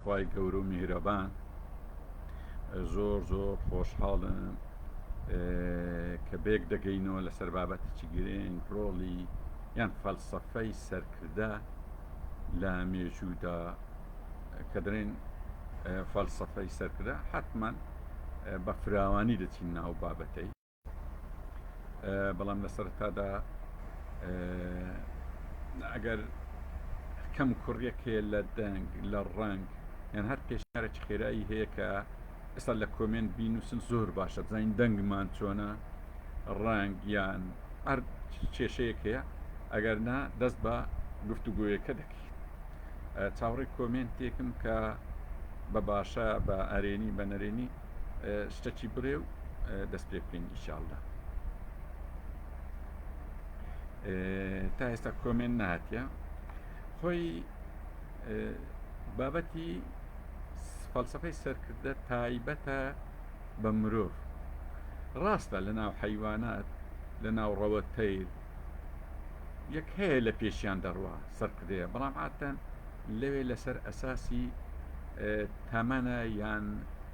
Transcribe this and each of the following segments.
خوای گەورە و میهرەبان زۆر زۆر خۆشحاڵم کە بێک دەگەینەوە لەسەر بابەتێکی گرنگ ڕۆڵی یان فەلسەفەی سەرکردە لە مێژوودا کە دەڵێن فەلسەفەی سەرکردە حتمما بە فراوانی دەچین ناو بابەتەی بەڵام لە سەرەتادا ئەگەر کەم کوڕیەک هەیە لە دەنگ لە ڕەنگ یان هەر پێشنیارێکی خێرایی هەیە کە ئێستا لە کۆمێنت بینوسن زۆر باشە بزانین دەنگمان چۆنە ڕەنگ یان هەر کێشەیەک هەیە ئەگەر نا دەست بە گفتوگۆیەکە دەکەیت چاوەڕێی کۆمێنتێکم کە بە باشە بە ئەرێنی بە نەرێنی شتەکی بڵێ و دەست پێ بکەین ئیشاءاللە تا ئێستا کۆمێنت نهاتیە خۆی بابەتی فەلسفەی سەرکردە تایبەتە بە مرۆڤ ڕاستە لە ناو حەیوانات لە ناو ڕەوە تەیر یەک هەیە لە پێشیان دەڕوا سەرکردەیە بەڵام عادەتەن لەوێ لەسەر ئەساسی تەمەنە یان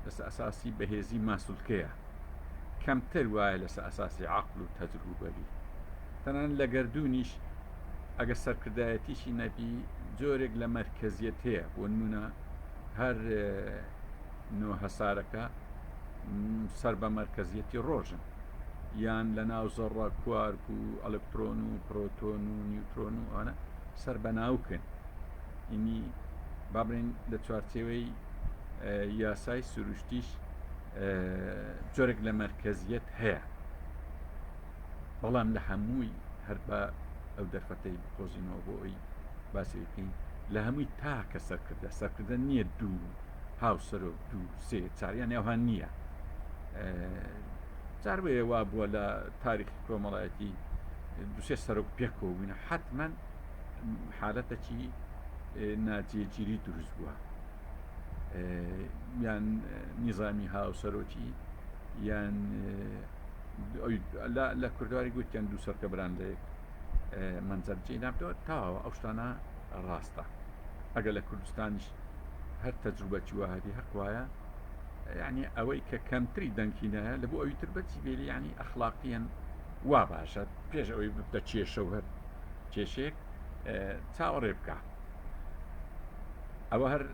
لەسەر ئەساسی بەهێزی ماسولکەیە کەمتر وایە لەسەر ئەساسی عەقڵ و تەجروبە بی تەنانەت لە گەردوونیش ئەگەر سەرکردایەتیشی نەبی جۆرێک لە مەرکەزیەت هەیە بۆ نمونە هەر نۆ هەسارەکە سەر بە مەرکەزیەتی ڕۆژن یان لە ناو زەڕە کوارک و ئەلکترۆن و پرۆتۆن و نیوترۆن و ئەوانە سەر بە ناوکن ئینی با بڵێین لە چوارچێوەی یاسای سروشتیش جۆرێک لە مەرکەزیەت هەیە بەڵام لە هەمووی هەر بە ئەو دەرفەتەی بقۆزینەوە بۆ ئەوی باسی بکەین لە هەمووی تاکە سەرکردە سەرکردە نییە دوو هاوسەرۆک دوو سێ چاریان ئەوها نییە جار وەیە وا بووە لە تاریخی کۆمەڵایەتی دوسێ سەرۆک پێکەوە بووینە حتمما حالەتەکی ناجێگیری دروست بووە یان نیزامی هاوسەرۆکی یان لە کوردواری گوتیان دوو سەرکە بران لە یەک مەنجەر جێ نابێتەوە تاوە ئەو شتانە ڕاستە ئەگەر لە کوردستانیش هەر تەجروبەکی وا هەبی هەق وایە یعنی ئەوەی کە کەمتری دەنگی نایە لە بۆ ئەوی تر بەچی بێلی یعنی ئەخلاقیەن وا باشە پێش ئەوەی ببتە کێشە و هەر کێشێک چاوەڕێ بکە ئەوە هەر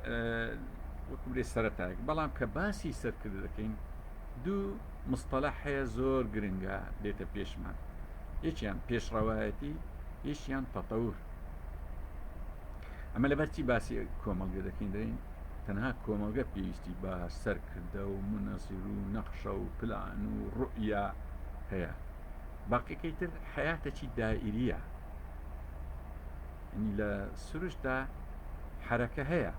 وەکو بلێ سەرەتایەک بەڵام کە باسی سەرکردە دەکەین دوو مستەلح هەیە زۆر گرنگە دێتە پێشمان یەکیان پێشڕەوایەتی یەکیان تەتەور ئەمە لەبەرچی باسی کۆمەڵگە دەکەین دەین تەنها کۆمەڵگە پێویستی بە سەرکردە و منەزیر و نەخشە و پلان و ڕوئیا هەیە باقیەکەی تر حیاتەکی دائیریە یعنی لە سروشتدا حرەکە هەیە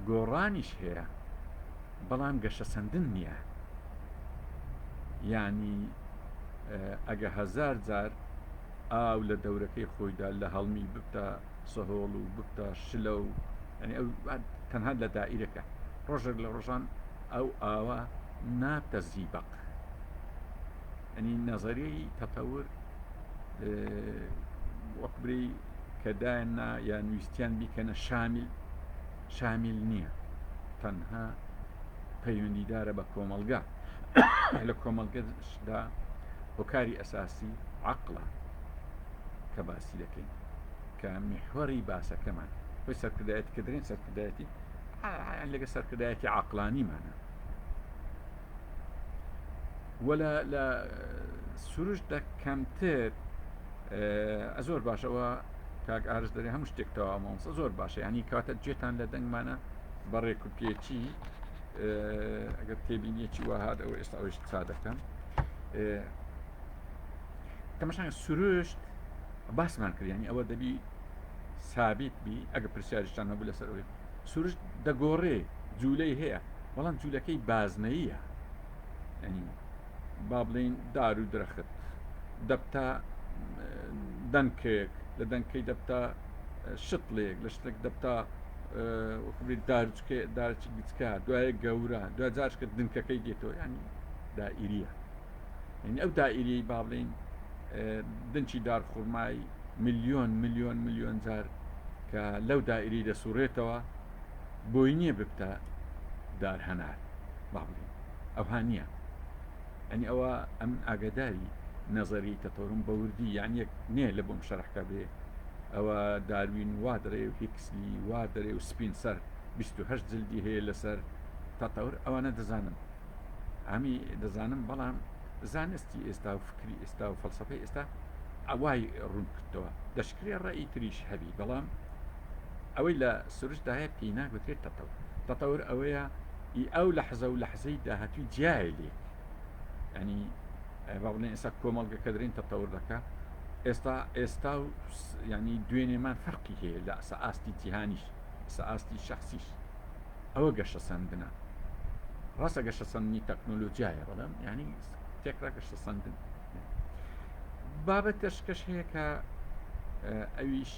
گۆڕانیش هەیە بەڵام گەشەسەندن نییە یعنی ئەگە هەزار جار ئاو لە دەورەکەی خۆیدا لە هەڵمی ببتە سەهۆڵ و ببتە شلە و یعنی ئەو تەنها لە دائیرەکە ڕۆژێک لە ڕۆژان ئەو ئاوە نابتە زیبەق ینی نەزەریەی تەتەور وەک برێی کە دایان نا یان ویستیان بیکەنە شامیل شامیل نییە تەنها پەیوەندیدارە بە کۆمەڵگا لە کۆمەڵگەشدا هۆکاری ئەساسی عەقڵە کە باسی دەکەین کە میحوەری باسەکەمان خۆی سەرکردایەتی کە دەرێن سەرکردایەتی لەگە سەرکردایەتی عەقڵانیمانە وە لە سروشتدا کەمتر زۆر باشەوە کاک ئارش دەرێ هەموو شتێک تەواو مامۆستا زۆر باشە ینی کاتە گوێتان لە دەنگمانە بە ڕێک و پێکی ئەگەر تێبینیەکی وا هات ئەوە ئێستا ئەوش چا دەکەم تەماشا سروشت باسمان کرد ینی ئەوە دەبی سابیت بی ئەگە پرسیاریشتان هەبوو لەسەر ئەوەی سروشت دەگۆڕێ جوولەی هەیە بەڵام جوولەکەی بازنەیە ینی با بڵین دار و درەخت دەبتە دەنکێک لە دەنکەی دەبتە شتڵێک لە شتێک دەبتە وەکو دارچکە دارچی گچکە دوایە گەورە دو جارشکە دنکەکەی دێتەوە ینی دائیریە یعنی ئەو دائیریەی با بڵین دنچی دار خورمای ملیۆن ملیۆن ملیۆن جار کە لەو دائیری دەسوڕێتەوە. بۆی نییە ببتە دار هەنار با بڵێین ئەوها نییە ئەنی ئەوە ئەمن ئاگاداری نەزەری تەتەورم بە وردی یان یەک نێ لە بۆم شەرحکە بێ ئەوە داروین وا دەرێ و هیکسلی وا دەرێ و سپینسەر 28 جلدی هەیە لەسەر تەتەور ئەوانە دەزانم ئەمی دەزانم بەڵام زانستی ئێستا و فکری ئێستا و فەلسفەی ئێستا ئەوای ڕوون کردەوە دەشکرێ ڕێی تریش هەبی بەڵام ئەوەی لە سروشتدا هەیە پێی ناگوترێت تەتەور. تەتەور ئەوەیە ئی ئەو لەحزە و لەحزەی داهاتووی جیایە لێک. یانی با بڵێن ئێستا کۆمەڵگە کە درێن تەتەور دەکا ئێستا ئێستا و ینی دوێنێمان فەرقی هەیە لە ئەسا ئاستی جیهانیش ئەسا ئاستی شخصیش ئەوە گەشەسەندنە ڕاستە گەشەسەندنی تەکنۆلۆژیایە بەڵام ینی تێکرا گەشەسەندن بابەتەشکەش هەیە کە ئەویش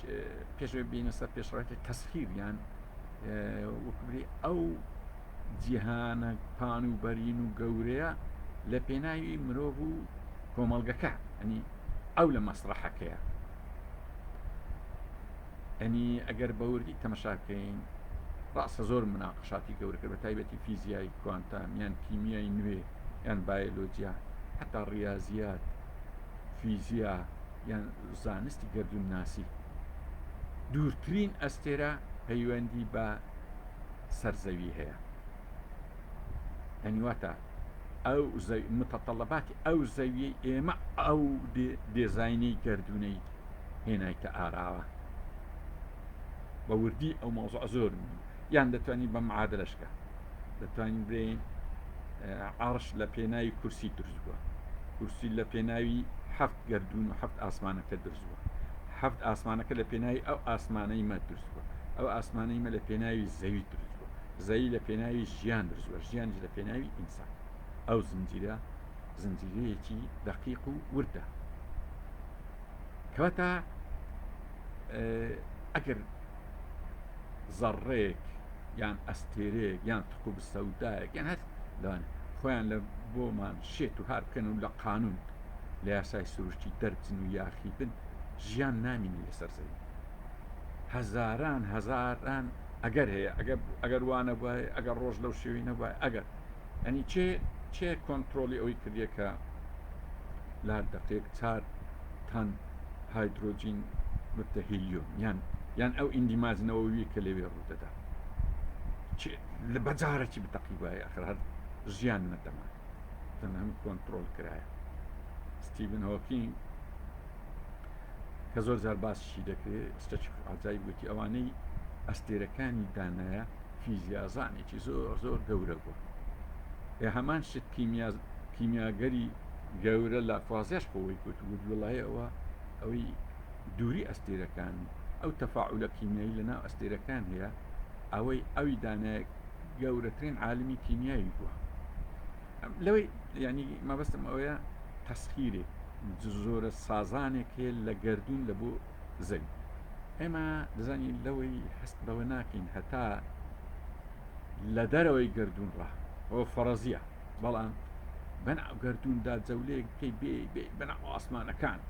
پێشەوەی بینە سەر پێشڕەوێتی تەسخیر یان وەکبری ئەو جیهانە پان و بەرین و گەورەیە لە پێناوی مرۆڤ و کۆمەڵگەکە ئەنی ئەو لە مەسرەحەکەیە ئەنی ئەگەر بەوردی تەمەشا بکەین ڕاستە زۆر مناقشاتی گەورە کرد بە تایبەتی فیزیای کوانتام یان کیمیای نوێ یان بایۆلۆجیا حتا ڕاضیات فیزیا یان زانستی گەردوونناسی دوورترین ئەستێرە پەیوەندی بە سەر زەوی هەیە یعنی واتە ئەو متطلباتی ئەو زەویەی ئێمە ئەو دێزاینەی گەردوونەی هێنایتە ئاراوە بە وردی ئەو مەوزوع زۆر یان دەتوانین بە معادلەشکە دەتوانین برێین عرش لە پێناوی کورسی دروست بووە کورسی لە پێناوی هەفت گەردوون و هەفت ئاسمانەکە دروست بووە هەفت ئاسمانەکە لە پێناوی ئەو ئاسمانەی مە دروست بووە ئەو ئاسمانەی مە لە پێناوی زەوی دروست بووە زەوی لە پێناوی ژیان دروست بووە ژیانیش لە پێناوی ئینسان ئەو زنجیرە زنجیرەیەکی دەقیق و وردە کەواتە ئەگەر زەڕەیەک یان ئەستێرەیەک یان ثقوب سەودایەک یان هەر لەوانە خۆیان لە بۆمان شێت و هار بکەن و لە قانون لە یاسای سروشتی دەربچن و یاخی بن ژیان نامینی لەسەر زەوی هەزاران هەزاران ئەگەر هەیە ئەگەر ئەگەر وانە بووە ئەگەر ڕۆژ لەو شێوی نەبووە ئەگەر ئەنی چێ چێ کۆنتترۆلی ئەوەی کردیە کە لە هەر دقێک چار تەن هایدرۆجین ببتە هیلیۆم یان یان ئەو ئیندیماج نەوەویە کە لەوێ ڕوودەدا لە بەجارەکی بتەقی وایە ئەخر هەر ژیان نەدەما تەنها کۆنتترۆل کرایە ستیڤن هۆکینگ کە زۆر جار باسیشی دەکرێت شتێکی عجایب گوتی ئەوانەی ئەستێرەکانی دانایە فیزیازانێکی زۆر زۆر گەورە بووە ئێ هەمان شت کیمیا کیمیاگەری گەورە لە فازێش خۆی گوت گوت وڵای ئەوە ئەوەی دووری ئەستێرەکان ئەو تەفاعولە کیمیایی لە ناو ئەستێرەکان هەیە ئەوەی ئەوی دانایە گەورەترین عالمی کیمیایی بووە لەوەی ینی مەبەستم ئەوەیە تەسخیرێک زۆرە سازانێک هەیە لە گردون لە بۆ زەوی ئێمە دەزانین لەوەی هەست بەوە ناکەین هەتا لە دەرەوەی گردون ڕا ئەوە فەڕەزیە بەڵام بەناو گردوندا جەولەیەک بکەی بێ بێ بەناو ئاسمانەکان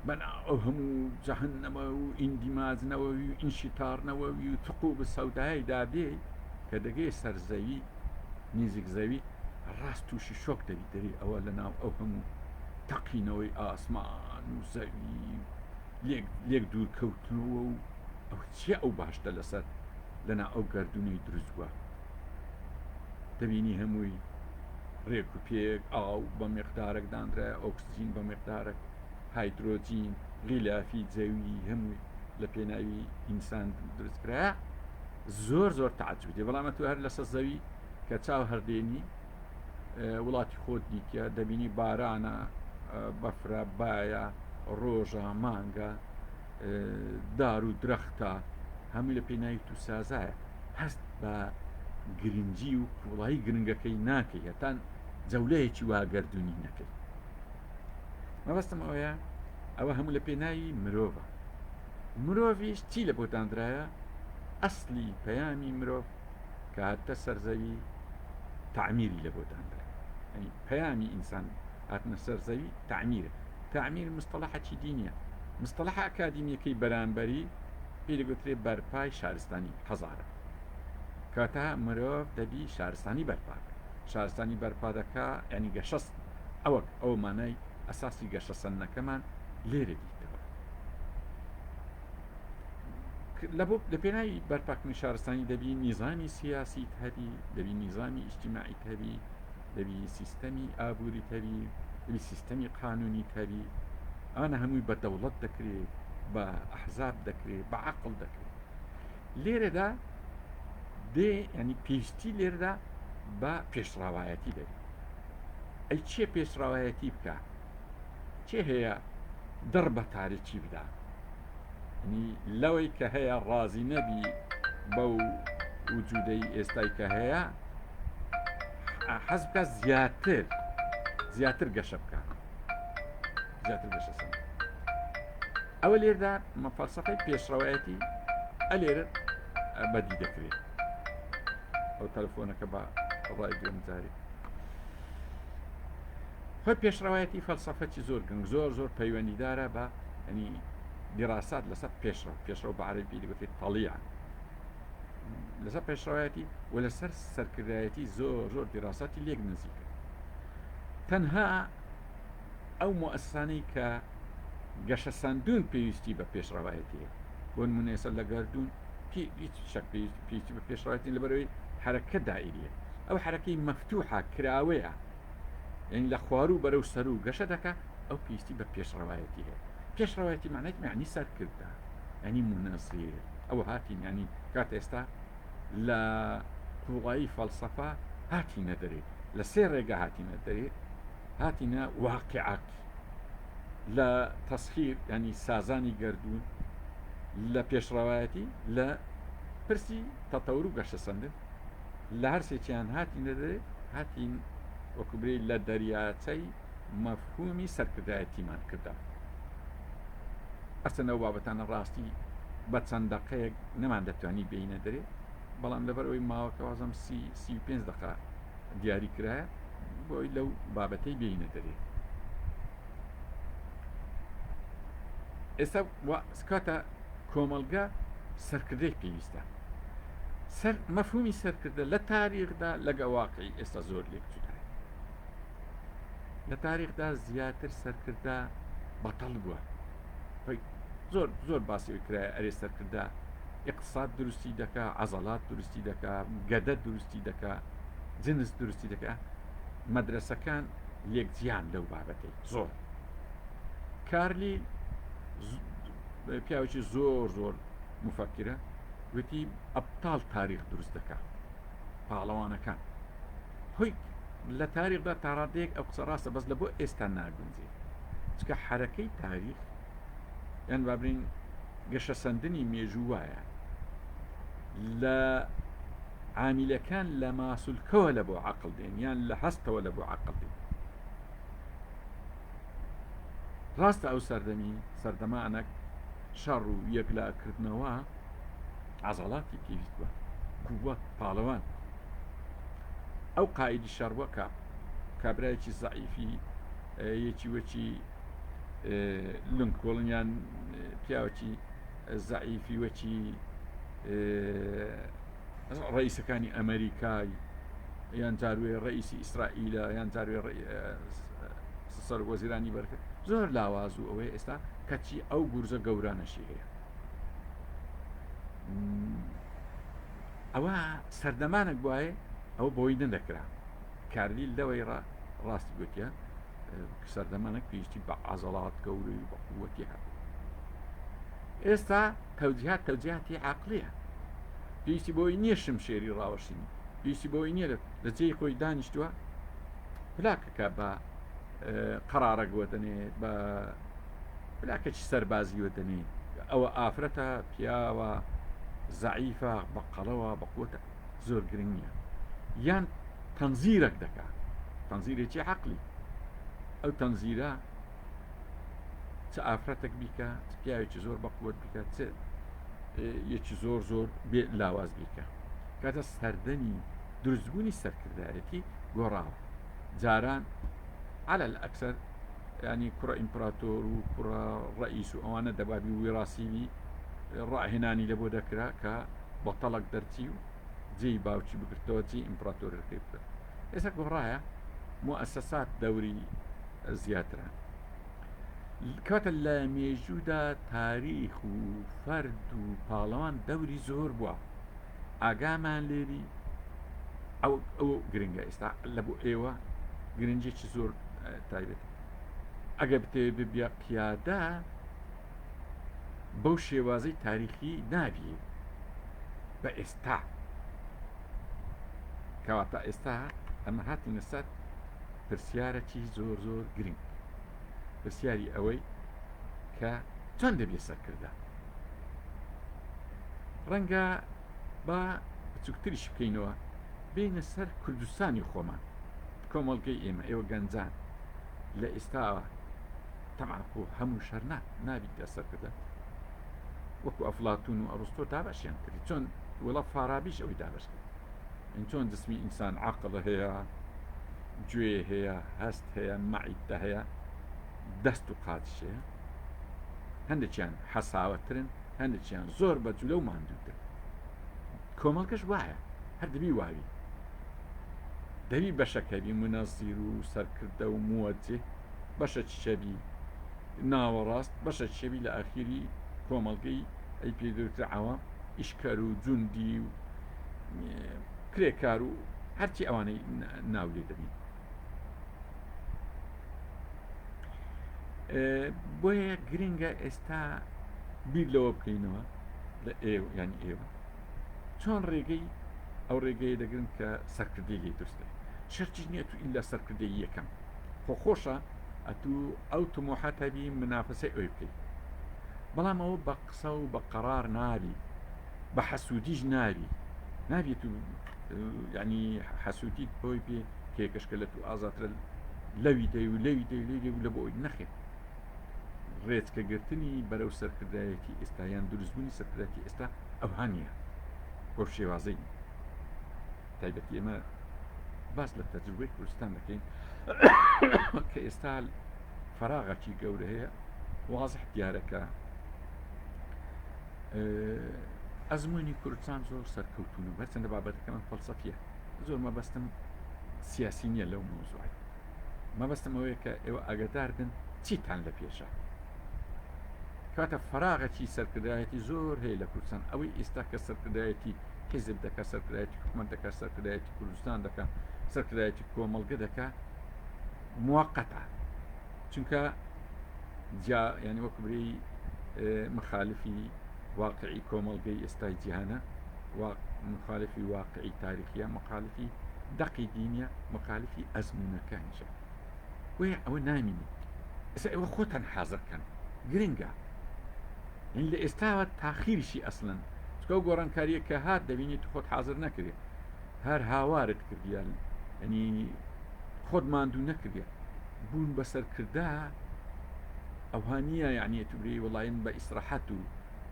بەناو ئەو هەموو جەهەنەمە و ئیندیماجنەوەوی و ئینشیتارنەوەوی و ثقوب سەودای دابێ کە دەگەی سەر زەوی نیزیک زەوی ڕاست تووشی شۆک دەبی دەری ئەوە لە ناو ئەو هەموو تەقینەوەی ئاسمان و زەوی لێک لێک دوورکەوتنەوە و ئەو چیە ئەو باشتە لەسەر لەنا ئەو گردونەی دروست بووە دەبینی هەمووی ڕێک و پێک ئاو بە مقدارێک دانرایە ئۆکسجین بە مقدارێک هایدرۆجین غیلافی جەوی هەمووی لە پێناوی ئینسان دروستکرایە زۆر زۆر تعجب دێ بەڵام تۆ هەر لەسەر زەوی کە چاو هەردێنی وڵاتی خۆت دیتە دەبینی بارانە بەفرە بایە ڕۆژە مانگە دار و درەختە هەمووی لە پێناوی تو سازایە هەست بە گرنگی و قوڵایی گرنگەکەی ناکەی هەتان جەولەیەکی وا گەردوونی نەکەی مەبەستم ئەوەیە ئەوە هەموو لە پێناوی مرۆڤە مرۆڤیش چی لە بۆ دانرایە ئەسلی پەیامی مرۆڤ کە هاتە سەرزەوی تعمیری لە بۆ دانرا ینی پەیامی ئینسان هاتنە سەر زەوی تعمیرە تعمیر مستەڵەحەکی دینیە مستەڵەحە ئەکادیمیەکەی بەرامبەری. پێی دەگوترێ بەرپای شارستانی حەزارە. کەواتە مرۆڤ دەبی شارستانی بەرپا بکا. شارستانی بەرپا دەکا یانی گەشە ئەوە ئەوە مانای ئەساسی گەشەسەندنەکەمان لێرە دیتەوە. لە بۆ لە پێناوی بەرپاکردنی شارستانی دەبی نیزامی سیاسیت هەبی، دەبی نیزامی ئیجتیماعیت هەبی، دەبی سیستەمی ئابووریت هەبی، دەبی سیستەمی قانونیت هەبی. ئەوانە هەمووی بە دەوڵەت دەکرێ، بە ئەحزاب دەکرێ، بە عەقڵ دەکرێ. لێرەدا دێ ینی پێویستی لێرەدا بە پێشڕاوایەتی دەبێت. ئەی چێ پێشڕاوایەتی بکە؟ چێ هەیە دڕ بە تاریکی بدا؟ ینی لەوەی کە هەیە ڕازی نەبی بەو وجودەی ئێستای کە هەیە حەز بکە زیاتر زیاتر گەشە بکە زیاتر گەشە سەن ئەوە لێردا فەلسەفەی پێشڕەوایەتی ئەلێرە بەدی دەکرێت ئەو تەلەفۆنەکە بە ڕایگرم جارێ خۆی پێشڕەوایەتی فەلسەفەکی زۆر گرنگ زۆر زۆر پەیوەندیدارە بە ینی دیراسات لەسەر پێشڕەو پێشڕەو بە عەرەبی پێی دەگوترێت تەڵیع لەسەر پێشڕەوایەتی و لەسەر سەرکردایەتی زۆر زۆر دیراساتی لێک نزیکە تەنها ئەو موئەسسانەی کە گەشەسەندوون پێویستی بە پێشڕەوایەتی هەیە بۆ نمونە ئێستا لە گەردوون هیچ شەک پێویستی بە پێشڕەوایەتی لەبەرەوەی حرەکە دائیریە ئەو حرەکەی مەفتوحە کراوەیە یعنی لە خواروو بەرەو سەروو گەشە دەکا ئەو پێویستی بە پێشڕەوایەتی هەیە پێشڕەوایەتی معنای معنی سەرکردە ینی منەزیر ئەوە هاتین ینی کات ئێستا لە قوڵایی فەلسەفە هاتینە دەرێ لە سێ ڕێگە هاتینە دەرێ هاتینە واقعات لە تەسخیر ینی سازانی گەردوون لە پێشڕەوایەتی لە پرسی تەتەور و گەشەسەندن لە هەرسێکیان هاتینە دەرێ هاتین وەکو برێ لە دەریاچەی مەفهومی سەرکردایەتیمان کردەوە. هەرچەند ئەو بابەتانە ڕاستی بە چەند دەقەیەک نەماندەتوانی بێینە دەرێ، بەڵام لەبەر ئەوەی ماوەکە وازم 35 دەقە دیاری کرایە بۆی لەو بابەتەی بێینە دەرێ. ئێستا کاتە کۆمەڵگە سەرکردەی پێویستە. سەر مەفهومی سەرکردە لە تاریخدا لەگە واقعی ئێستا زۆر لێک جودایە. لە تاریخدا زیاتر سەرکردە بەتەڵ بووە زۆر زۆر باسی کرایە ئەرێ سەرکردە اقتصاد دروستی دەکا عەزەڵات دروستی دەکا گەدە دروستی دەکا جنس دروستی دەکا مەدرسەکان لێکجیان لەو بابەتەی زۆر کارلی پیاوێکی زۆر زۆر مفکرە وتی ئەبتاڵ تاریخ دروست دەکا پاڵەوانەکان هۆی لە تاریخدا تاڕادەیەک ئەو قسە ڕاستە بەس لە بۆ ئێستا ناگونجێ چکە حەرەکەی تاریخ یان با بڵێین گەشەسەندنی مێژوو وایە لە عامیلەکان لە ماسولکەوە لە بۆ عقل دێن یان لە هەستەوە لە بۆ عقل دێن ڕاستە ئەو سەردەمی سەردەمانەک شەڕ و یەکلاکردنەوە عەزەڵاتی پێویست بووە قووەت پاڵەوان ئەو قائیدی شەڕ بووە کە کابرایەکی زەعیفی یەکی وەکی لنکۆڵن یان پیاوەکی زەعیفی وەکی ڕئیسەکانی ئەمریکای یان جاروێ ڕئیسی ئیسرائیلە یان جاروێ سەرۆک وەزیرانی بەرکە زۆر لاواز و ئەوەیە ئێستا کەچی ئەو گورزە گەورانەشی هەیە ئەوە سەردەمانێک بواە ئەوە بۆی نەدەکرا کارلیل لەوەی ڕاستی گوتیە سەردەمانێک پێویستی بە عەزەڵات گەورەی و بە قووەتی هەبوو ئێستا تەوجیهات تەوجیهاتی عقلیە پێویستی بۆی نییە شمشێری ڕاوەشینی پێویستی بۆی نییە لە جێی خۆی دانیشتووە پلاکەکە بە قەرارەک وەدەنێ بە پلاکەکی سەربازی وەدەنێ ئەوە ئافرەتە پیاوە زەعیفە بە قەڵەوە بە قوتە زۆر گرنگ نییە یان تەنزیرەک دەکا تەنزیرێکی عقلی ئەو تەنزیرە چ ئافرەتێک بیکە چ پیاوێکی زۆر بە قوت بیکە چ یەکی زۆر زۆر بێ لاواز بیکە کاتە سەردەمی دروستبوونی سەرکردایەتی گۆڕاوە جاران عەلەل ئەکسەر ینی کوڕە ئیمپراتۆر و کوڕە ڕئیس و ئەوانە دەبابی ویڕاسیوی. ڕاهێنانی لە بۆ دەکرا کە بەتەڵک دەرچی و جێی باوکی بگرتەوە جێی ئیمپراتۆرەکەی بگرت. ئێستا گۆڕایە موئەسەسات دەوری زیاترە. کەواتە لە مێژوودا تاریخ و فەرد و پاڵەوان دەوری زۆر بووە ئاگامان لێبی ئەو ئەو گرنگە ئێستا لە بۆ ئێوە گرنگێکی زۆر تایبەت ئەگە بتێ ببیە قیادە بەو شێوازەی تاریخی نابی بە ئێستا کەواتە ئێستا ئەمە هاتینە سەر پرسیارەکی زۆر زۆر گرنگ پرسیاری ئەوەی کە چۆن دەبێت سەرکردە ڕەنگە با بچووکتریش بکەینەوە بینە سەر کوردستانی خۆمان کۆمەڵگەی ئێمە ئێوە گەنجان لە ئێستاوە تەمان خۆ هەموو شەر نا نابیتە سەرکردە وەکو ئەفلاتون و ئەڕستۆ دابەشیان کرد چۆن وڵا فارابیش ئەوی دابەش کرد این چۆن جسمی ئینسان عقل هەیە گوێ هەیە هەست هەیە مەعیدە هەیە دەست و قاچ هەیە هەندێکیان حەساوەترن هەندێکیان زۆر بە جولە و ماندووتر کۆمەڵگەش وایە هەر دەبی واوی دەبی بەشەک هەبی منەزیر و سەرکردە و موەجه بەشەکی شەبی ناوەڕاست بەشەکی شەبی لە ئاخیری کۆمەڵگەی ئەی پێ دەوترێ عەوام ئیشکەر و جوندی و کرێکار و هەرچی ئەوانەی ناو لێ دەبین بۆیە گرنگە ئێستا بیر لەوە بکەینەوە لە ئێوە ینی ئێوە چۆن ڕێگەی ئەو ڕێگەیە دەگرن کە سەرکردەی لێ دروست دەبێت شەرتیش نییە تو ئیلا سەرکردەی یەکەم خۆ خۆشە ئەتوو ئەو تموحات هەبی منافەسەی ئەوی بکەیت بەڵام ئەوە بە قسە و بە قەرار نابی بە حەسوودیش نابی نابێت و ینی حەسوودیت بۆی پێ کێکەشکە لە تو ئازاترە لەوی دەی و لەوی دەی لەوی دەی و لە بۆ ئەوی نەخێت ڕێچکەگرتنی بەرەو سەرکردایەتی ئێستا یان دروستبوونی سەرکردایەتی ئێستا ئەوها نییە بەو شێوازەی نییە تایبەتی ئێمە باس لە تەجروبەی کوردستان دەکەین کە ئێستا فراغەکی گەورە هەیە وازح دیارەکە ئەزمموی کوردستان زۆر سەرکەوتون و هەرچەندە بابەتەکەمان فەلسەفیە زۆر مەبەستم سیاسی نییە لەو مەوزوعی مەبەستم ئەوەیە کە ئێوە ئاگادار بن چیتان لە پێشە کاتە فراغەکی سەرکردایەتی زۆر هەیە لە کوردستان ئەوەی ئێستا کە سەرکردایەتی حیزب دەکا سەرکردایەتی حکومەت دەکا سەرکردایەتی کوردستان دەکا سەرکردایەتی کۆمەڵگە دەکا موقتە چونکە جیا ینی وەکو برێی مخالفی واقعی کۆمەڵگەی ئێستای جیهانە مخالفی واقعی تاریخیە مخالفی دەقی دینیە مخالفی ئەزمونونەکانیشە بۆیە ئەوە نامینێت ئێستا ئێوە خۆتان حازرکەن گرنگە یعنی لە ئێستاوە تاخیرشی ئەسلەن چکە و گۆڕانکاریە کە هات دەبینیت خۆت حاضر نەکرێ هەر هاوارت کردیان ینی خۆت ماندوو نەکردە بوون بەسەرکردا ئەوها نییە یعنی توبرێی وڵایم بە ئیسراحەت و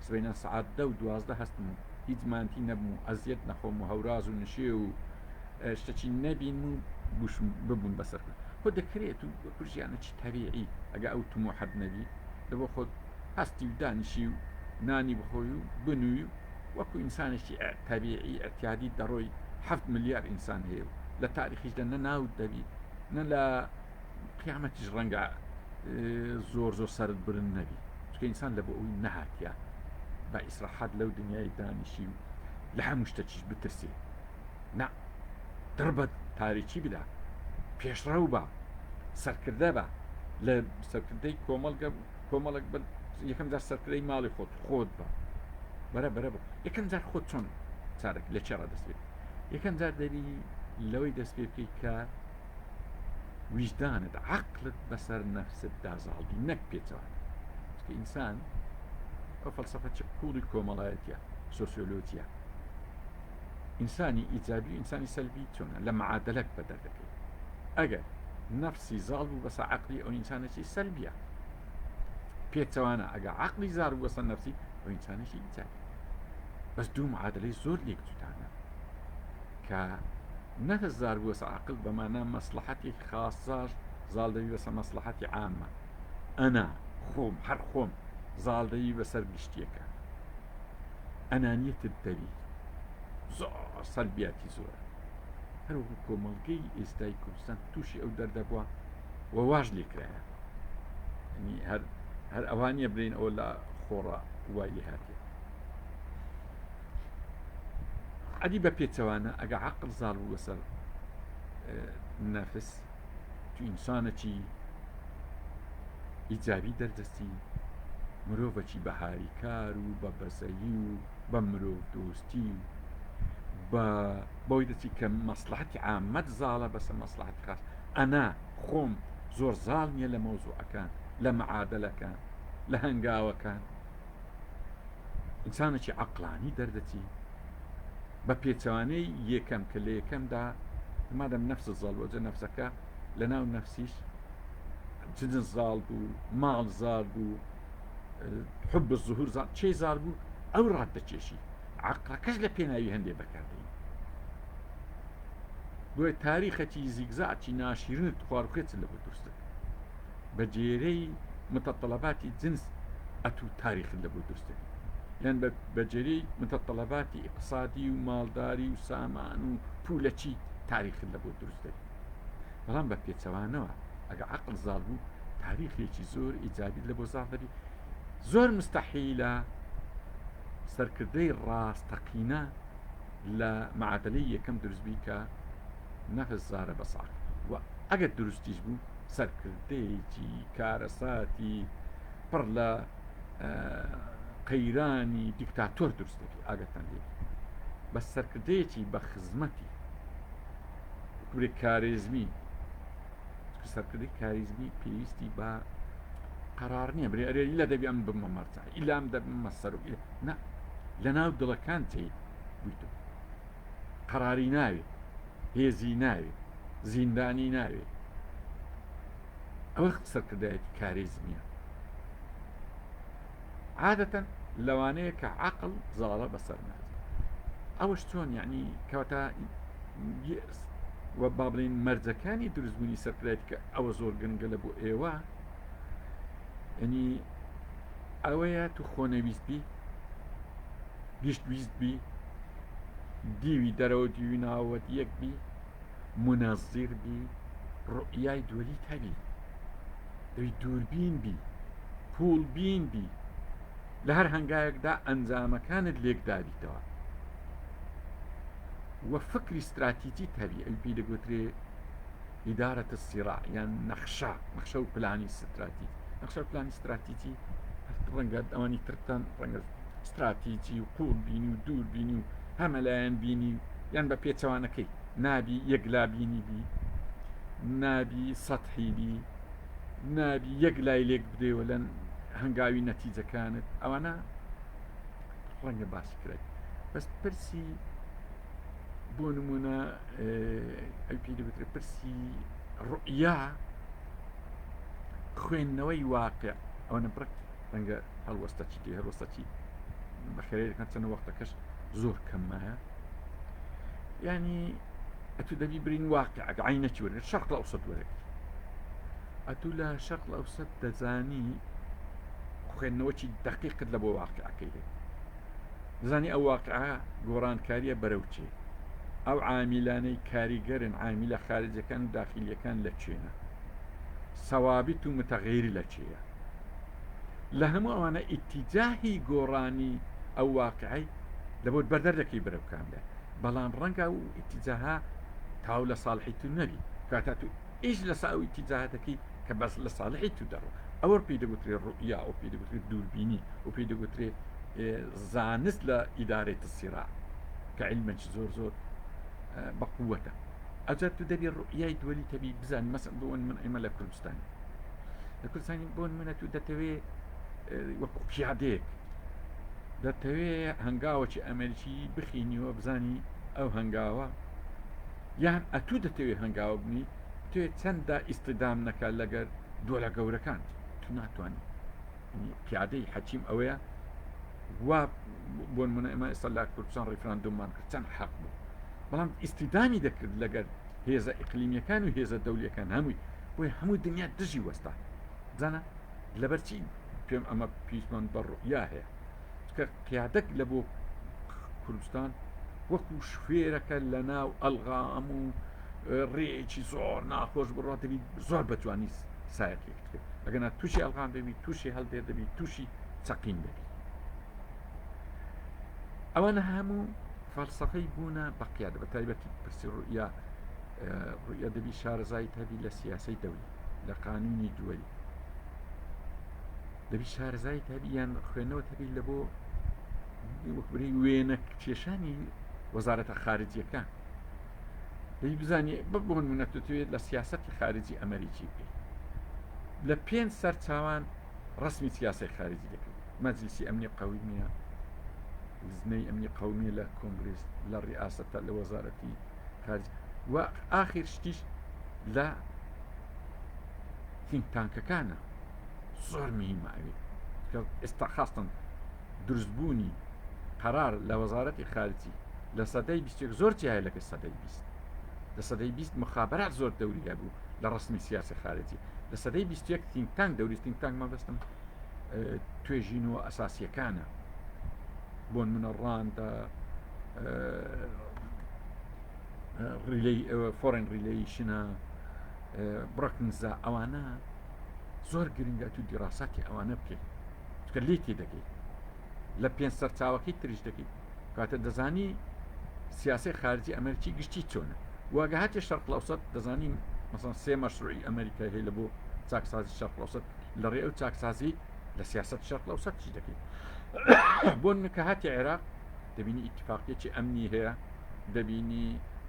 سبەینان سەعات دە و 12 هەستم و هیچ مانتی نەبم و ئەزیەت نەخۆم و هەوراز و نشێ و شتەکی نەبین و بوشم ببوون بەسەر خۆ دەکرێت و وەکو ژیانێکی تەبیعی ئەگە ئەو تموحەت نەبی لە بۆ خۆت هەستی و دانیشی و نانی بخۆی و بنووی و وەکو ئینسانێکی تەبیعی ئەتیادی دەڕۆی هەفت ملیار ئینسان هەیە و لە تاریخیشدا نە ناوت دەبی نە لە قیامەتیش ڕەنگە زۆر زۆر سەرت برن نەبی چونکە ئینسان لە بۆ ئەوی نەهاتیە بە ئیسراحەت لەو دنیای دانیشی و لە هەموو شتەکیش بترسێ نا دڕ بە تاریکی بدە پێشڕەو بە سەرکردە بە لە سەرکردەی کۆمەڵگە کۆمەڵک بە یەکەم جار سەرکردەی ماڵی خۆت خۆت بە بەرە بەرە بە یەکەم جار خۆت چۆن چارەک لە چێڕا دەست پێ یەکەم جار دەبی لەوەی دەست پێ بکەیت کە ویژدانت عقلت بەسەر نەفستدا زاڵبی نەک پێچەوانە چونکە ئینسان ئەو فەلسەفە چ قوڵی کۆمەڵایەتیە سۆسیۆلۆجیە ئینسانی ئیجابی و ئینسانی سەلبی چۆنە لە معادلەک بەدەر دەکەیت ئەگەر نەفسی زاڵ بوو بەسە عقلی ئەو ئینسانێکی سەلبیە پێچەوانە ئەگە عقلی زار بوو بەسە نەفسی ئەو ئینسانێکی ئیجابی بەس دوو معادلەی زۆر لێک جودانە کە نەفس زار بووە سە عقل بەمانە مەسلحەتی خاصاش زاڵ دەبی بەسە مەسلحەتی عامە ئەنا خۆم هەر خۆم زاڵ دەبی بەسەر گشتیەکە. ئەنانیەتت دەبی زۆر سەلبیاتی زۆرە هەروەکو کۆمەڵگەی ئێستای کوردستان تووشی ئەو دەردە بووە و واش لێکرایە ینی هەر هەر ئەوە نییە برین ئەوە لە خۆڕا وای لێ هاتێ ئەدی بە پێچەوانە ئەگە عقل زاڵ بوو بەسەر نەفس تو ئینسانەکی ئیجابی دەردەستی مرۆڤەکی بە هاریکار و بە بەزەیی و بە مرۆڤ دۆستی و بە بەوەی دەچی کە مەسلحەتی عامەت زاڵە بەسە مەسلحەتی خاص ئەنا خۆم زۆر زاڵ نییە لە مەوزوعەکان لە معادلەکان لە هەنگاوەکان ئینسانێکی عەقڵانی دەردەچی بە پێچەوانەی یەکەم کە لە یەکەمدا مادەم نەفس زاڵ بوو جە نەفسەکە لە ناو نەفسیش جنس زاڵ بوو ماڵ زاڵ بوو حب الظهور زاڵ چێ زاڵ بوو ئەو ڕات دەکێشی عەقڵەکەش لە پێناوی هەندێ بەکاردەین بۆیە تاریخەکی زیگزاکی ناشیرنت خوارخێچ لە بۆ دروست دەکرد بە جێرەی متطلباتی جنس ئەتوو تاریخت لە بۆ دروست دەکرد یان بە جێرەی متطلباتی ئیقتصادی و ماڵداری و سامان و پولەکی تاریخت لە بۆ دروست دەبی بەڵام بە پێچەوانەوە ئەگە عەقڵ زاڵ بوو تاریخێکی زۆر ئیجابیت لە بۆ زاڵ دەبی زۆر مستەحیلە سەرکردەی ڕاستەقینە لە معادلەی یەکەم دروست بی کە نەفس زارە بەس عەقڵ و ئەگەر دروستیش بوو سەرکردەیەکی کارەساتی پڕ لە قەیرانی دیکتاتۆر دروست دەبی ئاگاتان لێ بەس سەرکردەیەکی بە خزمەتی وەکو کارێزمی سەرکردەی کاریزمی پێویستی بە قەرار نییە برێ ئەرێ لە دەبی ئەم بمە مەرجع ئیلام دەبمە سەرۆک نا لە ناو دڵەکان جێی بوویتەوە قەراری ناوێ هێزی ناوێ زیندانی ناوێ ئەوە سەرکردایەتی کاریزمیە عادەتەن لەوانەیە کە عقل زاڵە بەسەر ناز ئەوەش چۆن یعنی کەواتە و با بڵین مەرجەکانی دروستبوونی سەرکردایەتی کە ئەوە زۆر گرنگە لە بۆ ئێوە ینی ئەوەیە تو خۆنەویست بی گشت ویست بی دیوی دەرەوە دیوی ناوەت یەک بی منەزیر بی ڕوئیای دووەلیت هەبی دەبی دووربین بی پوڵبین بی لە هەر هەنگاوێکدا ئەنجامەکانت لێکدابیتەوە و فکری ستراتیجیت هەبی ئەوی پێی دەگوترێ ئیدارەت الصراع یان نەخشە نەخشە و پلانی ستراتیج نەخشە و پلانی ستراتیجی ڕەنگە ئەوانی ترتان ڕەنگە ستراتیجی و قوڵ بینی و دوور بینی و هەمەلایەن بینی یان بە پێچەوانەکەی نابی یەکلا بینی بی نابی سەتحی بی نابی یەک لای لێک بدەیەوە لە هەنگاوی نەتیجەکانت ئەوانە ڕەنگە باسی کرێت بەس پرسی بۆ نمونە ئەو پێی دەگوترێت پرسی ڕوئیا خوێندنەوەی واقع ئەوەنە بڕک ڕەنگە هەڵوەستە چی تێ هەڵوەستە چی بەخێرەکان چەند وەختەکەش زۆر کەم مایە ینی ئەتو دەبی برین واقع عینەکی وەرگرت شەرق ئەوسەت وەرەگری ئەتو لە شەرق ئەوسەت دەزانی خوێندنەوەکی دقیقت لە بۆ واقعەکەی هەیە دەزانی ئەو واقعە گۆڕانکاریە بەرەو چێ ئەو عامیلانەی کاریگەرن عامیلە خارجەکان و داخلیەکان لە چێنە سەوابت و متەغەیر لە چێیە لە هەموو ئەوانە ئیتیجاهی گۆڕانی ئەو واقعەی لە بۆت بەردەر دەکەی بەرەو کام لای بەڵام ڕەنگە ئەو ئیتیجاهە تاو لە ساڵحی تو نەبی کاتا تو ئیش لەسە ئەو ئیتیجاهە دەکەی کە بەس لە ساڵحی تو دەڕۆ ئەوە پێی دەگوترێ ڕوئیا ئەو پێی دەگوترێت دووربینی و پێی دەگوترێ زانست لە ئیدارەی تسیرا کە علمێکی زۆر زۆر بەقوەتە ئەجا تو دەبی ڕوئیای دووەلی تەبی بزانانی مەسەن بۆ من ئێمە لە کوردستانی لە کوردستانی بۆ نمونە تو دەتەوێ وەکو قیادەیەک دەتەوێ هەنگاوەکی ئەمریکی بخینیەوە بزانی ئەو هەنگاوە یان ئەتوو دەتەوێ هەنگاوە بنی توێ چەندە ئیسیدام نەکە لەگەر دۆلە گەورەکان تو ناتوانانی قیادەی حەکیم ئەوەیە وا بۆ نمونە ئێمە ئێستا لە کوردستان ڕیفراندۆممان کرد چەند حەق بوو بەڵام ئیسیدامی دەکرد لەگەر هێزە ئیقلیمیەکان و هێزە دەولیەکان هەمووی بۆیە هەموو دنیا دژی وەستا بزانە لەبەرچی پێم ئەمە پیسمان بە ڕوئیا هەیە چکە قیادەک لە بۆ کوردستان وەکو شوفێرەکە لە ناو ئەلغام و ڕێیەکی زۆر ناخۆش بڕات دەبی زۆر بە جوانی سایەقی بکەیت ئەگەنا تووشی ئەلغام دەبی تووشی هەڵدێر دەبی تووشی چەقین دەبی ئەوانە هەموو فەلسەفەی بوونە بە قیادە بە تایبەتی پرسی ڕوئیا ڕوئیا دەبی شارەزایت هەبی لە سیاسەی دەولی لە قانونی دووەلی دەبی شارەزایت هەبی یان خوێندنەوەت هەبی لە بۆ وەک بری وێنە کێشانی وەزارەتە خارجیەکان دەبی بزانی بە بۆ نمونە تۆ توێت لە سیاسەتی خارجی ئەمریکی بکەیت لە پێنج سەرچاوان ڕسمی سیاسەی خارجی دەکرێت مەجلیسی ئەمنی قەومیە لجنەی ئەمنی قەومیە لە کۆنگرس لە ڕیاسەتە لە وەزارەتی خارج و ئاخر شتیش لە think tank ەکانە زۆر مهمە ئەوێ کە ئێستا خاستن دروستبوونی قەرار لە وەزارەتی خارجی لە سەدەی 21 زۆر جیایە لەگە سەدەی 20 لە سەدەی 20 مخابرات زۆر دەوری هەبوو لە ڕسمی سیاسی خارجی لە سەدەی 21 think tank دەوری think tank مەبەستم توێژینەوە ئەساسیەکانە بۆن منە ڕاندە Foreign Relation ە بڕکنزا ئەوانە زۆر گرنگە تو دیراساتی ئەوانە بکەیت چکە لێ تێدەگەیت لە پێنج سەرچاوەکەی تریش دەکەیت کاتە دەزانی سیاسی خارجی ئەمریکی گشتی چۆنە واگە هاتێ شەرق لەوسەت دەزانی مەسەن سێ مەشروعی ئەمریکای هەیە لە بۆ چاکسازی شەرق لەوسەت لە ڕێ ئەو چاکسازی لە سیاست شەرق لەوسەت چی دەکەیت بۆ نکە هاتی عێراق دەبینی ئیتفاقیەکی ئەمنی هەیە دەبینی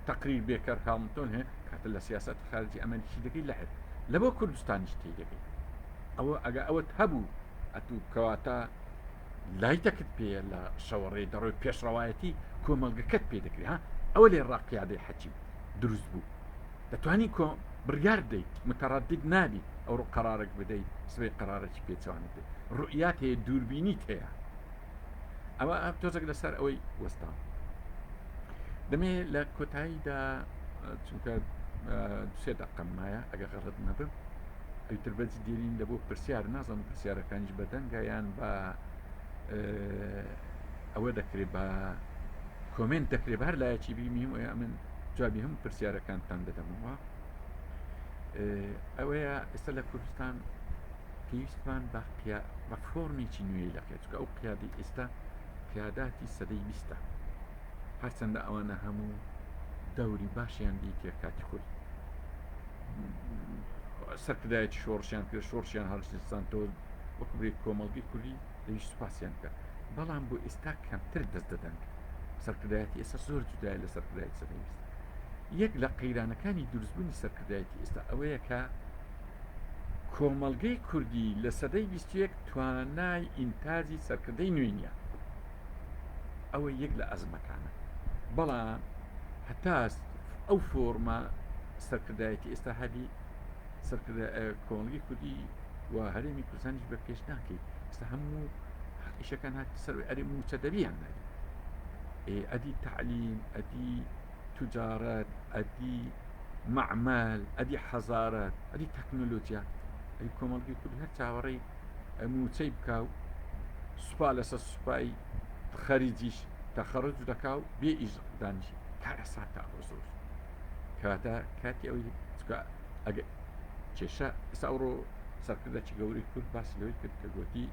تقریر بێکەر هامتۆن هەیە کاتە لە سیاست خارجی ئەمریکی دەکەی لە لە بۆ کوردستانیش تی دەکەی ئەوە ئەگە ئەوەت هەبوو ئەتوو کەواتە لایتەکت پێیە لە شەوەڕێ دەڕۆی پێشڕەوایەتی کۆمەڵگەکەت پێ دەکرێت ها ئەوە لێ ڕاقیادەی حەکیم دروست بوو دەتوانی کۆ بڕیار بدەیت متەڕەدید نابی ئەوڕۆ قەرارێک بدەیت سبەی قەرارێکی پێچەوانە بدەیت ڕوئیات هەیە دووربینیت هەیە ئەوە تۆزێک لەسەر ئەوەی وەستام دەمێ لە کۆتاییدا چونکە سێ دەقەم مایە ئەگە غەڵت نەبم ئەوتر بەجی دێرین لە بۆ پرسیار نازانم پرسیارەکانیش بەدەنگە یان بە ئەوە دەکرێت بە کۆمنت دەکرێت بە هەر لایەکی بی مهم ئەوەیە من جوابی هەموو پرسیارەکانتان دەدەمەوە ئەوەیە ئێستا لە کوردستان پێویستمان بە بە فۆرمێکی نوێی لە قیاد چونکە ئەو قیادی ئێستا قیاداتی سەدەی بیستە هەرچەندە ئەوانە هەموو دەوری باشیان دیتە کاتی خۆی سەرکردایەتی شۆڕشیان کرد شۆڕشیان هەڵستانتەوە وەکو برێک کۆمەڵگەی کوردی دەویست سوپاسیان بکە بەڵام بۆ ئێستا کەمتر دەست دەدەن سەرکردایەتی ئێستا زۆر جودایە لە سەرکردایەتی سەدەی 20 یەک لە قەیرانەکانی دروستبوونی سەرکردایەتی ئێستا ئەوەیە کە کۆمەڵگەی کوردی لە سەدەی 21 توانای ئینتاجی سەرکردەی نوێی نییە ئەوە یەک لە ئەزمەکانە بەڵام هەتا ئەو فۆرمە سەرکردایەتی ئێستا هەبی سەرکردە کۆمەڵگەی کوردی و هەرێمی کوردستانیش بە پێش ناکەیت ئێستا هەموو ئیشەکان هات سەر ئەرێ موچە دەبیان نابی ئەدی تعلیم ئەدی تجارەت ئەدی معمل ئەدی حەزارەت ئەدی تەکنۆلۆژیا ئەی کۆمەڵگەی کوردی هەر چاوەڕێی موچەی بکا و سوپا لەسەر سوپای خەریجیش تەخەڕج دەکا و بێ ئیش دانیشی کارەساتە ئەوە زۆر کەواتە کاتی ئەوەی چکە ئەگە کێشە ئێستا ئەوڕۆ سەرکردەکی گەورەی کورد باسی لەوەی کرد کە گوتی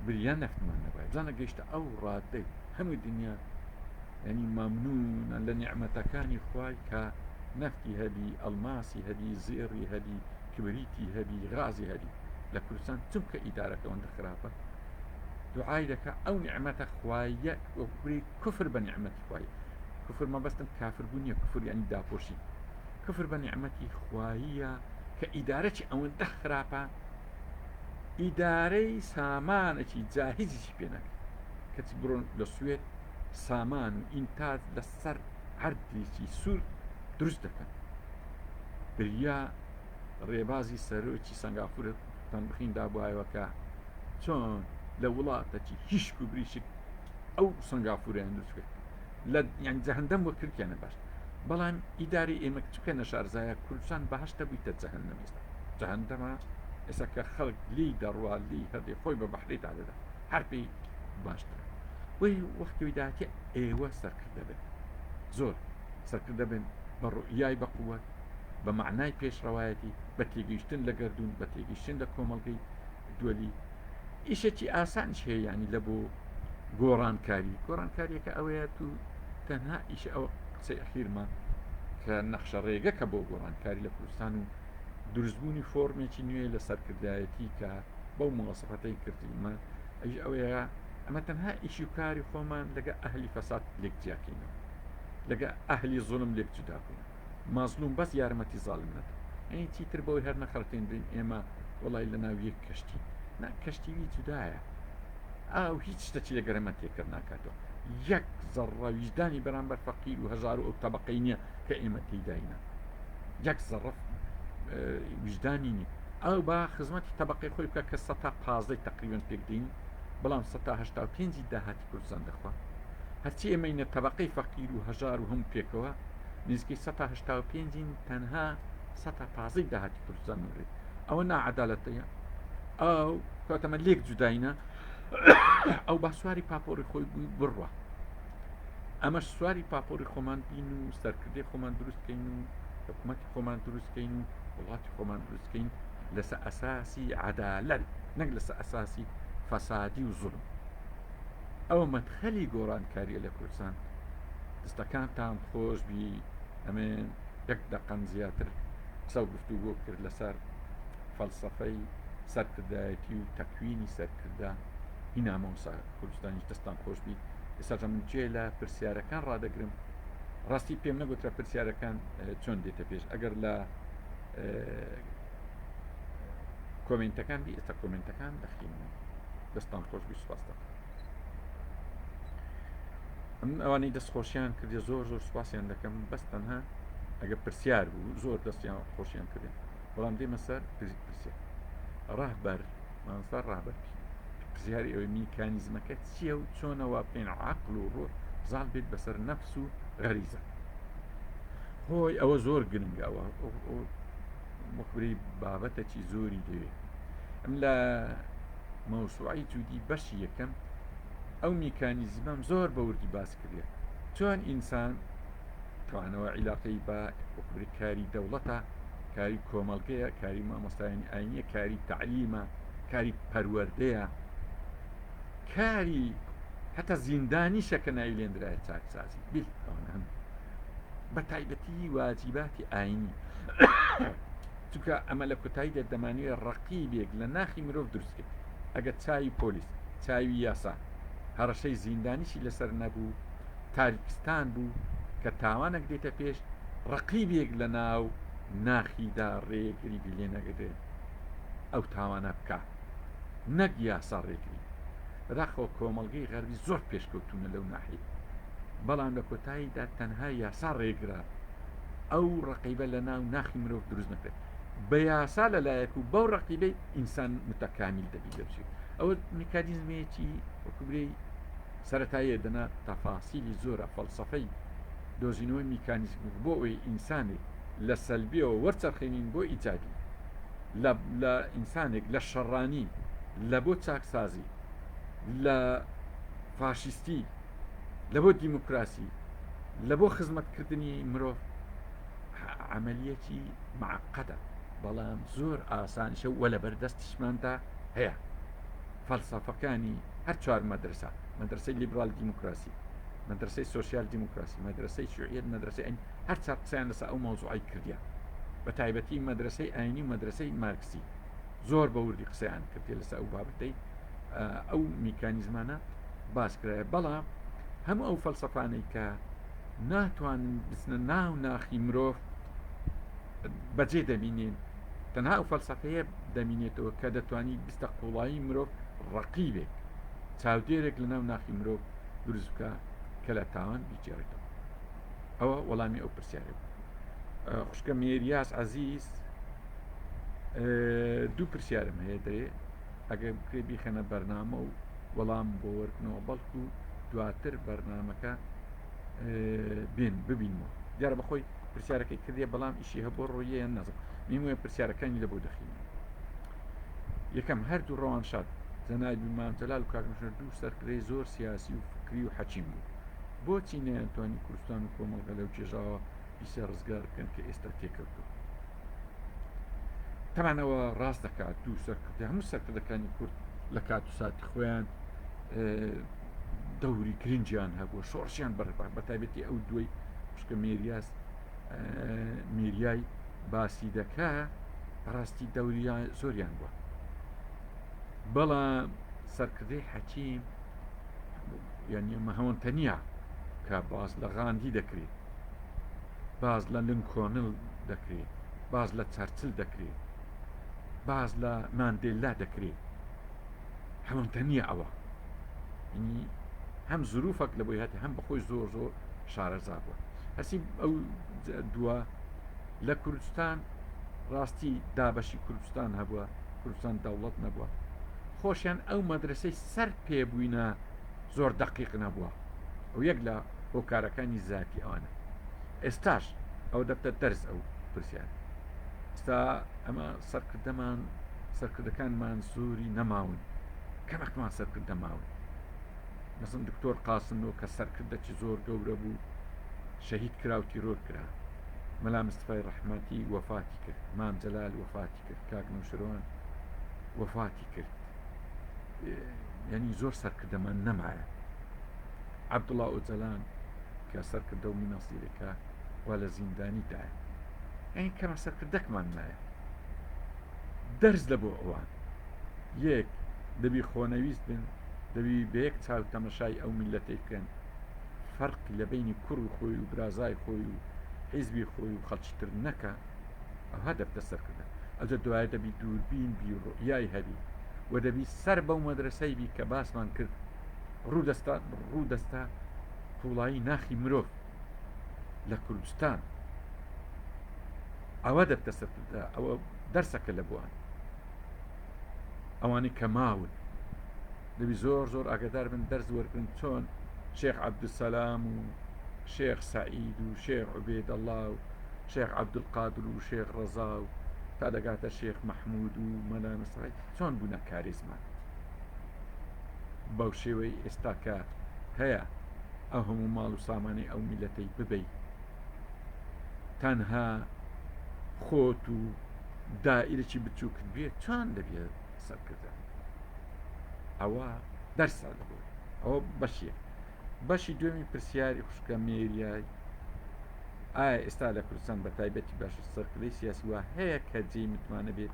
بریا نەفتمان نەبایە بزانە گەیشتە ئەو ڕادەی هەموو دنیا ینی مەمنونە لە نیعمەتەکانی خوای کە نەفتی هەبی ئەلماسی هەبی زێڕی هەبی کبریتی هەبی غازی هەبی لە کوردستان چونکە ئیدارەکە ئەوەندە خراپە دوعای دەکا ئەو نیعمەتە خوایە وەکوری کوفر بە نیعمەتی خوای کوفر مەبەستم کافر بوو نییە کوفر یعنی داپۆشی کوفر بە نیعمەتی خواییە کە ئیدارەی ئەوەندە خراپە ئیدارەی سامانێکی جاهیزیشی پێ ناکرێت کەچی بڕۆن لە سوێد سامان و ئینتاج لەسەر عەردێکی سوور دروست دەکەن بریا ڕێبازی سەرۆکی سەنگافورتان بخین دابایەوە کە چۆن لە وڵاتەکی هیشک و بریشک ئەو سنگافوریان دروست کرد لە یان جەهندەم وە کردیانە باش بەڵام ئیداری ئێمە چکە نەشارزایە کوردستان بەهشتە بوویتە جەهندەم ئێستا جەهندەمە ئێستا کە خەڵک لی دەڕوا لی هەردێ خۆی بە بەحری دادەدا هەر پێی باشترە. بۆیە وەختی داهاتیە ئێوە سەرکردە بن، زۆر سەرکردە بن بە ڕوئیای بە قووەت، بە مەعنای پێشڕەوایەتی، بە تێگەیشتن لە گەردوون، بە تێگەیشتن لە کۆمەڵگەی دوەلی. ئیشێکی ئاسانیش هەیە یعنی لە بۆ گۆڕانکاری، گۆڕانکاریەکە ئەوەیە تو تەنها ئیش ئەوە قسەی ئەخیرمە کە نەخشە ڕێگەکە بۆ گۆڕانکاری لە کوردستان و دروستبوونی فۆرمێکی نوێ لە سەرکردایەتی کە بەو مواسفەتەی کردیمە ئەویش ئەوەیە ئەمە تەنها ئیشی و کاری خۆمان لەگە ئەهلی فەساد لێک جیاکەینەوە، لەگە ئەهلی زوڵم لێک جودا بکەینەوە. مەزلوم بەس یارمەتی زاڵم نەدا، یعنی چیتر بەوەی هەر نەخەڵکێن بین ئێمە وەڵای لە ناو یەک کەشتی نا، کەشتیوی جودایە، ئاو هیچ شتەکی لە گەرەمە تێکەر ناکاتەوە، یەک زەڕە ویژدانی بەرامبەر فەقیر و هەژار و ئەو تەبەقەی نییە کە ئێمە تێیداینە، یەک زەڕە ویژدانی نییە. ئەو با خزمەتی تەبەقەی خۆی بکە کە سەتا پازدەی تەقریبەن پێک دێین، بەڵام سەتا 85ی داهاتی کوردستان دەخوا. هەرچی ئێمەینە تەبەقەی فەقیر و هەژار و هەموو پێکەوە نزیکەی سەتا 85ین، تەنها سەتا پازدەی داهاتی کوردستان نەگرێت. ئەوە ناعەدالەتەیە. ئەو کاتەمە لێک جوداینە، ئەو با سواری پاپۆڕی خۆی بووی بڕوا، ئەمەش سواری پاپۆڕی خۆمان بین و سەرکردەی خۆمان دروست کەین و حکوومەتی خۆمان دروست کەین و وڵاتی خۆمان دروست کەین لەسەر ئەساسی عەدالەت نەک لەسەر ئەساسی فەسادی و زوڵم. ئەوە مەدخەلی گۆڕانکاریە لە کوردستان. دەستەکانتان خۆش بی. ئەمێ یەک دەقەم زیاتر قسە و گفتوگۆ کرد لەسەر فەلسەفەی سەرکردایەتی و تەکوینی سەرکردە هینا مامۆستا کوردستانیش دەستان خۆش بی. ئێستا من جێ لە پرسیارەکان ڕادەگرم. ڕاستی پێم نەگوترا پرسیارەکان چۆن دێتە پێش، ئەگەر لە کۆمنتەکان بی ئێستا کۆمنتەکان دەخینەوە. دەستان خۆش بی، سوپاس دەکەم. من ئەوانەی دەست خۆشیان کردی زۆر زۆر سوپاسیان دەکەم، بەس تەنها ئەگە پرسیار بوو زۆر دەستیان خۆشیان کردێن، بەڵام دێمە سەر پرسیار. ڕەهبەر مامۆستا ڕەهبەر پرسیاری ئەوەی میکانیزمەکە چییە و چۆنە وا بکەین عەقڵ و ڕۆح زاڵ بێت بەسەر نەفس و غەریزە. هۆی ئەوە زۆر گرنگە، ئەوە مخبری بابەتەکی زۆری دەوێت. ئەم لە مەوسوعی جودی بەشی یەکەم ئەو میکانیزمەم زۆر بە وردی باس کردێت، چۆن ئینسان توانەوە عیلاقەی بە وەکوری کاری دەوڵەتە، کاری کۆمەڵگەیە، کاری مامۆستایانی ئاینیە، کاری تەعلیمە، کاری پەروەردەیە، کاری هەتا زیندانیشە کە ناوی لێندرایە چاکسازی بیل ئەوانە هەم بە تایبەتی واجباتی ئاینی، چونکە ئەمە لە کۆتاییدا دەمانەوێت ڕەقیبێک لە ناخی مرۆڤ دروست بکەین. ئەگەر چاوی پۆلیس، چاوی یاسا، هەڕەشەی زیندانیشی لەسەر نەبوو، تاریکستان بوو کە تاوانێک دێتە پێش، ڕەقیبێک لە ناو ناخیدا ڕێگری لێ نەگرێت ئەو تاوانە بکا، نەک یاسا ڕێگری. بەداخەوە کۆمەڵگەی غەربی زۆر پێشکەوتوونە لەو ناحیە، بەڵام لە کۆتاییدا تەنها یاسا ڕێگرە ئەو ڕەقیبە لە ناو ناخی مرۆڤ دروست نەکرێت. بە یاسا لە لایەک و بەو ڕەقیبەی ئینسان متەکامیل دەبی دەبچێت. ئەوە میکانیزمێکی وەکو برێی سەرەتاییە، دەنا تەفاسیلی زۆرە. فەلسەفەی دۆزینەوەی میکانیزم بۆ ئەوەی ئینسانێک لە سەلبیەوە وەرچەرخێنین بۆ ئیجابی، لە ئینسانێک لە شەڕانی لە بۆ چاکسازی، لە فاشیستی لە بۆ دیموکراسی، لە بۆ خزمەتکردنی مرۆڤ، عەمەلیەکی معقدە، بەڵام زۆر ئاسانیشە و لەبەر دەستیشماندا هەیە. فەلسەفەکانی هەر چوار مەدرسە، مەدرسەی لیبرال دیموکراسی، مەدرسەی سۆسیال دیموکراسی، مەدرسەی شیوعیەت، مەدرسەی ئاین، هەر چوار قسەیان لەسەر ئەو مەوزوعەی کردیە، بە تایبەتی مەدرسەی ئاینی و مەدرسەی مارکسی زۆر بە وردی قسەیان کردیە لەسەر ئەو بابەتەی ئەو میکانیزمانە باس کرایە. بەڵام هەموو ئەو فەلسەفانەی کە ناتوانن بچنە ناو ناخی مرۆڤ بەجێ دەبینین، تەنها ئەو فەلسەفەیە دەمینێتەوە کە دەتوانی بستە قوڵایی مرۆڤ ڕەقیبێک، چاودێرێک لە ناو ناخی مرۆڤ دروست بکە کە لە تاوان بیگێڕێتەوە. ئەوە وەڵامی ئەو پرسیارە بوو. خوشکە مێریاس عەزیز، دوو پرسیارم هەیە دەێ ئەگەر بکرێ بیخەنە بەرنامە و وەڵام بۆ وەرگنەوە، بەڵکو دواتر بەرنامەکە بێن ببینمەوە. دیارە بەخۆی پرسیارەکەی کردیە، بەڵام ئیشی هەبوو ڕۆیە یان نازم. میموێ پرسیارەکانی لە بۆ دەخینەوە. یەکەم، هەردوو ڕەوانشاد جەنابی مام جەلال و کاک نوشەر دوو سەرکردەی زۆر سیاسی و فکری فکری و حەکیم بوو. بۆچی نەیانتوانی کوردستان و کۆمەڵگە لەو گێژاوە پیسە ڕزگار بکەن کە ئێستا تێکەوتووە؟ تەبعەن ئەوە ڕاست دەکات دوو سەرکردە هەموو سەرکردەکانی کورد لە کات و ساتی خۆیان دەوری گرنگیان هەبووە شۆڕشیان بەرپا بە تایبەتی ئەو دوای خوشکە مێریاس میریای باسی دەکا بەڕاستی دەوریان زۆریان بووە بەڵام سەرکردەی حەکیم یعنی ئەمە هەوەن تەنیا کە باز لە غاندی دەکرێت باز لە لنکۆنل دەکرێت باز لە چەرچل دەکرێت باز لە ماندێلا دەکرێت هەوەندە نییە ئەوە یعنی هەم زروفەک لە بۆی هەتە هەم بەخۆی زۆر زۆر شارەزا بووە هەرچی ئەو دووە لە کوردستان ڕاستی دابەشی کوردستان هەبووە کوردستان دەوڵەت نەبووە خۆشیان ئەو مەدرسەی سەر پێبووینە زۆر دەقیق نەبووە ئەو یەک لە هۆکارەکانی زیاتی ئەوانە ئێستاش ئەو دەبتە دەرس ئەو پرسیار ئێستا ئەمە سەرکردەمان سەرکردەکانمان زۆری نەماون کەمەکمان سەرکردە ماون مەسن دکتۆر قاسملۆ کە سەرکردەکی زۆر گەورە بوو شەهید کرا و تیرۆر کرا مەلا مستەفای ڕەحمەتی وەفاتی کرد مام جەلال وەفاتی کرد کاک نەوشیروان وەفاتی کرد یعنی زۆر سەرکردەمان نەمایە عەبدوڵا ئۆجەلان کە سەرکردە و مینەسیرەکە وا لە زیندانی دایە یعنی کەمە سەرکردەکمان مایە دەرس لە بۆ ئەوان یەک دەبی خۆنەویست بن دەبی بە یەک چاو تەمەشای ئەو میللەتەی بکەن فەرق لە بەینی کوڕی خۆی و برازای خۆی و حیزبی خۆی و خەڵکی تر نەکا ئەوها دەبتە سەرکردە ئەوجا دوایە دەبی دووربین بی ڕوئیای هەبی و دەبی سەر بەو مەدرەسەی بی کە باسمان کرد ڕوو دەستە ڕوو دەستە قوڵایی ناخی مرۆڤ لە کوردستان ئەوە دەبتە سەرکردە ئەوە دەرسەکە لە بوان ئەوانەی کە ماون دەبی زۆر زۆر ئاگادار بن دەرس وەرگن چۆن شێخ عەبدولسەلام و شێخ سەعید و شێخ عوبێدەڵا و شێخ عەبدولقادر و شێخ ڕەزا و تا دەگاتە شێخ مەحمود و مەلا مستەفای چۆن بوونە کاریزما بەو شێوەی ئێستا کە هەیە ئەو هەموو ماڵ و سامانی ئەو میلەتەی ببەی تەنها خۆت و دائیرەکی بچووکت بێت چۆن دەبێت سەرکردە ئەوە دەرسە لە بۆ ئەوە بەشیە بەشی دوێمی پرسیاری خوشکە مێریای ئایا ئێستا لە کوردستان بە تایبەتی باش سەرکردەی سیاسی وا هەیە کە جێی متمانە بێت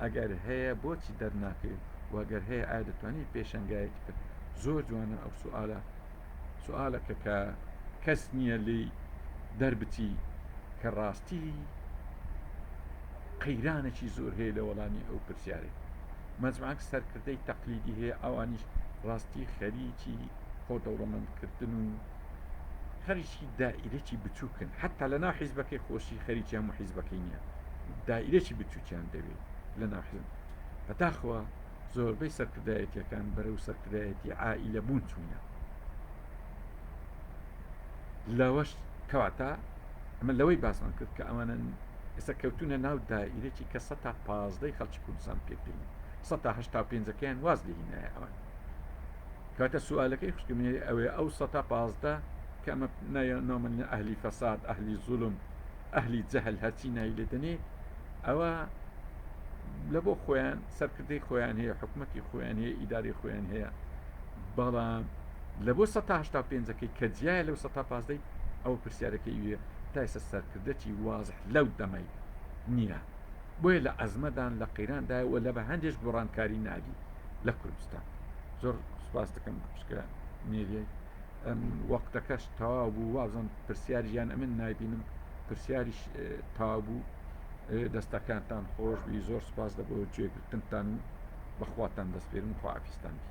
ئەگەر هەیە بۆچی دەرناکەوێت و ئەگەر هەیە ئایا دەتوانێت پێشەنگایەتی بکات زۆر جوانە ئەو سوالە سوالەکە کە کەس نییە لێی دەربچی کە ڕاستی قەیرانێکی زۆر هەیە لە وەڵامی ئەو پرسیارەی مەجموعەک سەرکردەی تەقلیدی هەیە ئەوانیش ڕاستی خەریکی خۆ دەوڵەمەندکردن و خەریکی دائیرەکی بچووکن حتا لە ناو حیزبەکەی خۆشی خەریکی هەموو حیزبەکەی نییە دائیرەکی بچووکیان دەوێت لە ناو حیزب بەداخەوە زۆربەی سەرکردایەتیەکان بەرەو سەرکردایەتی عائیلە بوون چوونە لەوەش کەواتە ئەمە لەوەی باسمان کرد کە ئەوانە ئێستا کەوتونە ناو دائیرەکی کە سە پازدەی خەڵکی کوردستان پێک دێنن سە هەشتا و پێنجەکەیان واز لێ هینایە ئەوان کاتە سوالەکەی خوشکم ئەوێ ئەو سە 15 کە ئەمە ناومن ئەهلی فەساد ئەهلی زولم ئەهلی جەهل هەرچی ناوی لێ دەنێ ئەوە لە بۆ خۆیان سەرکردەی خۆیان هەیە حکوومەتی خۆیان هەیە ئیداری خۆیان هەیە بەڵام لە بۆ 185ەکەی کە جیایە لەو 115 ئەو پرسیارەکەی وێ تا ئێستا سەرکردەی وازح لەو دەمەی نییە بۆیە لە ئەزمەدان لە قەیراندایە و لە بە هەندێش گۆڕانکاری نابی لە کوردستان زۆر سپاس دەکەم خوشکە مێریای ئەم وەقتەکەش تەواو بوو وابزانم پرسیاریش یان ئەمن نایبینم پرسیاریش تەواو بوو دەستەکانتان خۆش بی زۆر سپاس لە بۆ گوێگرتنتان و بەخواتان دەسپێرم خواحافیزتان بی.